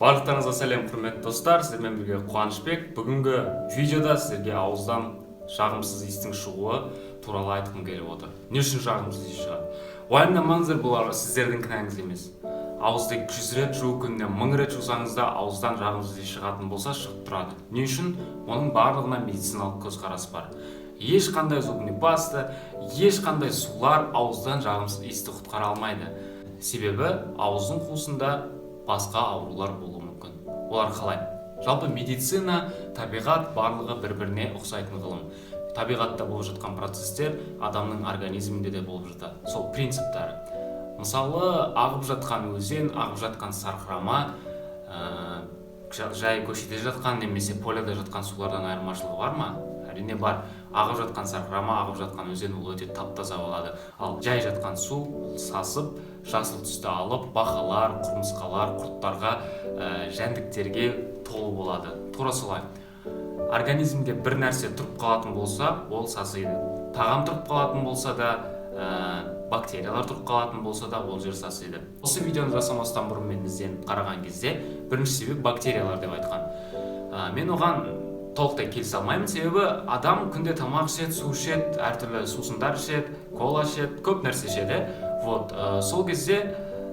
Барлықтарыңызға сәлем, құрметті достар! Сіздермен бірге Қуанышбек. Бүгінгі видеода сіздерге ауыздан жағымсыз иістің шығуы туралы айтқым келіп отыр. Не үшін жағымсыз иіс шығады? Уайымдамаңыздар, бұл сіздердің кінәңіз емес. Ауызды 100 рет жуу, күніне 1000 рет жусаңыз да, ауыздан жағымсыз иіс шығатын болса, шығып тұрады. Не үшін? Оның барлығына медициналық көзқарас бар. Ешқандай зубный паста, ешқандай сулар ауыздан жағымсыз иісті құтқара алмайды, себебі ауыздың қуысында басқа аурулар болуы мүмкін. Олар қалай? Жалпы, медицина, табиғат, барлығы бір біріне ұқсайтын ғылым. Табиғатта болып жатқан процесстер адамның организмінде де болып жатады, сол принциптары. Мысалы, ағып жатқан өзен, ағып жатқан сарқырама жай көшеде жатқан немесе поляда жатқан сулардан айырмашылығы бар ма? Әрине, бар. Ағып жатқан сарқырама, ағып жатқан өзен ол өте тап таза болады, ал жай жатқан су ол сасып, жасыл түсті алып, бақалар, құмырсқалар, құрттарға, жәндіктерге толы болады. Тура солай, организмде бір нәрсе тұрып қалатын болса, ол сасиды. Тағам тұрып қалатын болса да, бактериялар тұрып қалатын болса да, ол жер сасиды. Осы видеоны жасамастан бұрын мен ізденіп қараған кезде, бірінші себеп бактериялар деп айтқан. Мен оған толықтай келісе алмаймын, себебі адам күнде тамақ ішеді, су ішеді, әртүрлі сусындар ішеді, кола ішеді, көп нәрсе ішеді. Вот сол кезде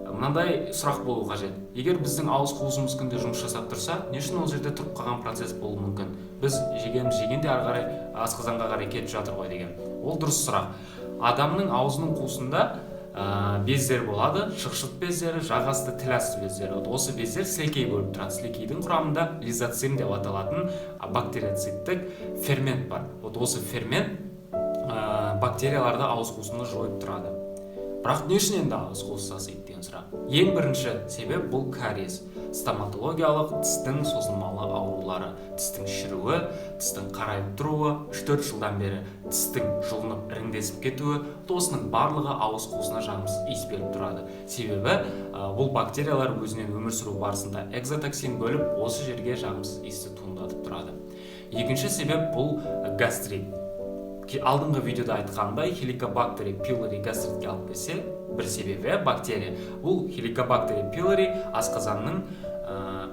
мынандай сұрақ болу қажет: егер біздің ауыз қуысымыз күнде жұмыс жасап тұрса, не үшін ол жерде тұрып қалған процесс болуы мүмкін? Біз жегеніміз жегенде ары қарай асқазанға қарай кетіп жатыр ғой деген. Ол дұрыс сұрақ. Адамның аузының қуысында бездер болады: шықшыт бездері, жақ асты, тіл асты бездері. Вот осы бездер сілекей бөліп тұрады. Сілекейдің құрамында лизоцим деп аталатын бактериоциттік фермент бар. Вот осы фермент бактерияларды ауыз қуысында жойып тұрады. Бірақ не үшін енді ауыз қуысы сасиды деген сұрақ. Ең бірінші себеп бұл кариес, стоматологиялық, тістің созылмалы аурулары, тістің шіруі, тістің қарайып тұруы, 3-4 жылдан бері тістің жұлынып, іріңдесіп кетуі. Осының барлығы ауыз қуысына жағымсыз иіс беріп тұрады, себебі бұл бактериялар өзінен өмір сүру барысында экзотоксин бөліп, осы жерге жағымсыз иісті туындатып тұрады. Екінші себеп бұл гастрит. Алдыңғы видеода айтқандай, хеликобактер пилори гастритке алып келсе, бір себебі бактерия. Бұл хеликобактер пилори асқазанның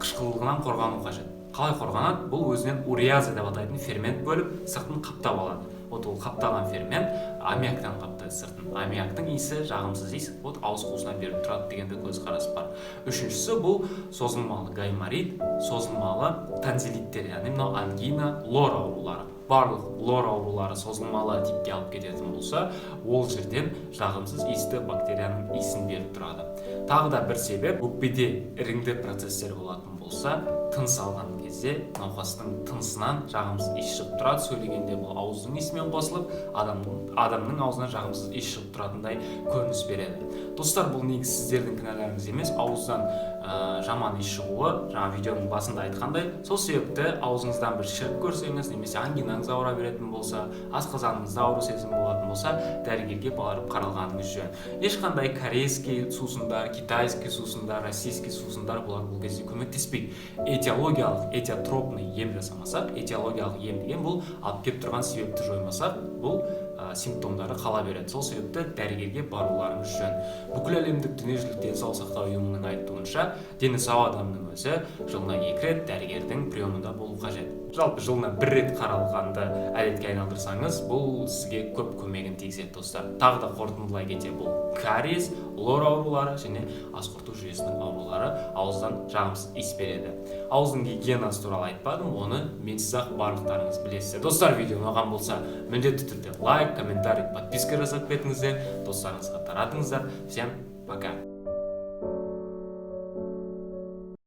қышқылдығынан қорғану қажет. Қалай қорғанады? Бұл өзінен уреаза деп атайтын фермент бөліп, сыртын қаптап алады. Вот ол қаптаған фермент аммиактан қаптайды сыртын. Аммиактың иісі жағымсыз иіс, вот ауыз қуысына беріп тұрады деген де көзқарас бар. Үшіншісі бұл созылмалы гайморит, созылмалы тонзиллиттер, яғни мынау ангина, лор аурулары. Барлық лор аурулары созылмалы типке алып кететін болса, ол жерден жағымсыз иісті бактерияның иісін беріп тұрады. Тағы да бір себеп: өкпеде іріңді процесстер болатын болса, тыныс алған кезде науқастың тынысынан жағымсыз иіс шығып тұрады. Сөйлегенде бұл ауыздың иісімен қосылып, адамның аузынан жағымсыз иіс шығып тұратындай көрініс береді. Достар, бұл негізі сіздердің кінәларыңыз емес, ауыздан жаман иіс шығуы, жаңа видеоның басында айтқандай. Сол себепті аузыңыздан бір шірік көрсеңіз немесе ангинаңыз ауыра беретін болса, асқазаныңызда ауру сезім болатын болса, дәрігерге барып қаралғаныңыз жөн. Ешқандай корейский сусындар, китайский сусындар, российский сусындар, бұлар бұл кезде көмектеспейді. Этиологиялық, этиотропный ем жасамасақ, этиологиялық ем деген бұл алып келіп тұрған себепті жоймасақ, бұл симптомдары қала береді. Сол себепті дәрігерге баруларыңыз жөн. Бүкіл әлемдік, дүниежүзілік денсаулық сақтау ұйымының айтуынша, дені сау адамның өзі жылына екі рет дәрігердің приемында болу қажет. Жалпы, жылына бір рет қаралғанды әдетке айналдырсаңыз, бұл сізге көп көмегін тигізеді. Достар, тағы да қорытындылай кете, бұл кариес, лор аурулары және ас қорыту жүйесінің аурулары ауыздан жағымсыз иіс береді. Ауыздың гигиенасы туралы айтпадым, оны менсіз ақ барлықтарыңыз білесіздер. Достар, видео ұнаған болса, міндетті түрде лайк, комментарий, подписка жасап кетіңіздер, достарыңызға таратыңыздар. Всем пока!